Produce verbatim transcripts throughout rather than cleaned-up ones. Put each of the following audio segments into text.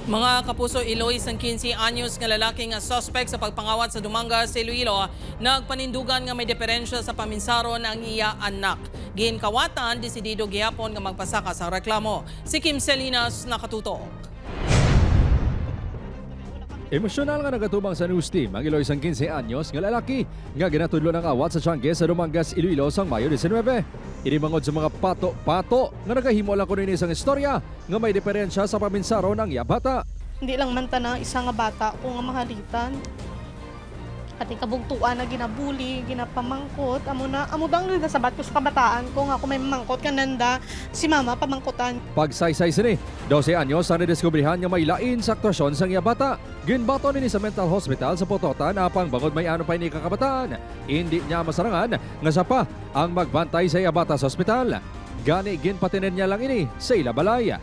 Mga kapuso, iloy sang quince anyos nga lalaki nga suspect sa pagpangawat sa Dumangas, Iloilo, nagpanindugan nga may diferensya sa paminsaron ang iya anak. Ginkawatan, desidido gihapon nga magpasaka sang reklamo. Si Kim Salinas nakatutok. Emosyonal nga nagatubang sa news team ang iloy sang quince anyos nga lalaki nga ginatudlo ng awat sa Tiangge sa Dumangas, Iloilo sang Mayo diecinuebe. Ini bangod sa mga pato-pato nga nagahimo lang kuno ini sang istorya nga may diferensya sa paminsaron ang iya bata. Hindi lang man tana isa nga bata ko nga mahalitan. Pati kabugtuan na ginabuli, ginapamangkot, amo na, amo bang nasabat ko sa kabataan ko nga ako may mamangkot nga nanda si mama pamangkutan. Pagsaysay sini, dose anyos ang nadiskubrihan nga may lain sa aktuasyon sang iya bata. Ginbaton ini sa mental hospital sa Pototan, apang bangod may ano pa ini kakabataan, indi niya masarangan nga sia pa ang magbantay sa iya bata sa ospital. Gani, ginpatiner niya lang ini sa ila balay.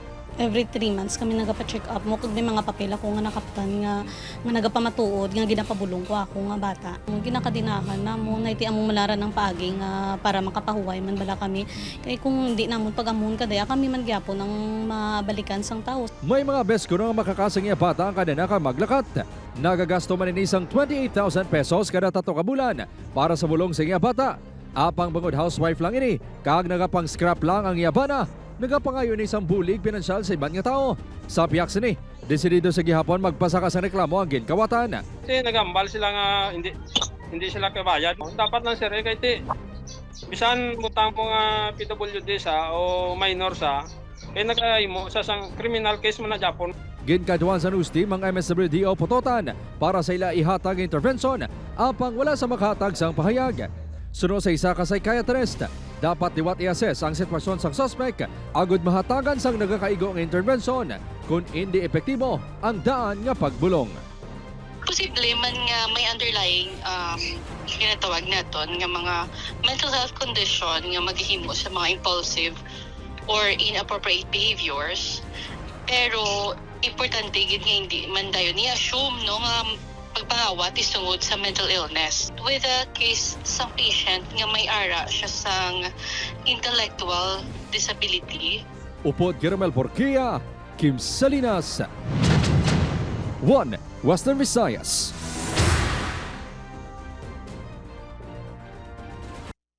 Every three months kami nagapa-check up mo, kag may mga papel ako nga nakaptan nga, nga nagapamatuod nga ginapabulong ko ako nga bata. Ang ginakadinahan namon, ay ti among malaran ang paagi nga para makapahuway man bala kami. Kay kung di namon pag-amon kadaya, kami man gyapon ang mabalikan sang tawo. May mga bes kuno nga makakasang iya bata ang kadena kag maglakat. Nagagasto man ini sang twenty-eight thousand pesos kada tato ka bulan para sa bulong sa iya bata. Apang bangod housewife lang ini, kag nagapang-scrap lang ang iya bana, nagapangayo ini sang bulig pinansyal sa iban nga tawo. Sa pihak sini, desidido sa gihapon magpasaka sang reklamo ang ginkawatan. Kasi nagambal sila nga hindi, hindi sila kabayad. Dapat lang, sir, eh, kay ti, bisan butang mo nga P W D sa o minor sa, kay nagahimo sa sang criminal case man na gyapon. Ginkadtuan sa news team ang M S W D O Pototan para sa ila ihatag nga intervention, apang wala sa makahatag sang pahayag. Suno sa isa ka psychiatrist, dapat liwat i-assess ang sitwasyon sang suspek agud mahatagan sang nagakaigo nga intervention. Kon indi epektibo ang daan nga pagbulong. Posible man nga may underlying, um, ginatawag naton nga mga mental health condition nga maghihimo sa mga impulsive or inappropriate behaviors. Pero importante gid nga hindi man dayon i-assume, no, nga pagpangawat is tungod sa mental illness. With a case sang patient nga may ara siya sang intellectual disability. Upod kay Romel Porquia, Kim Salinas, One Western Visayas.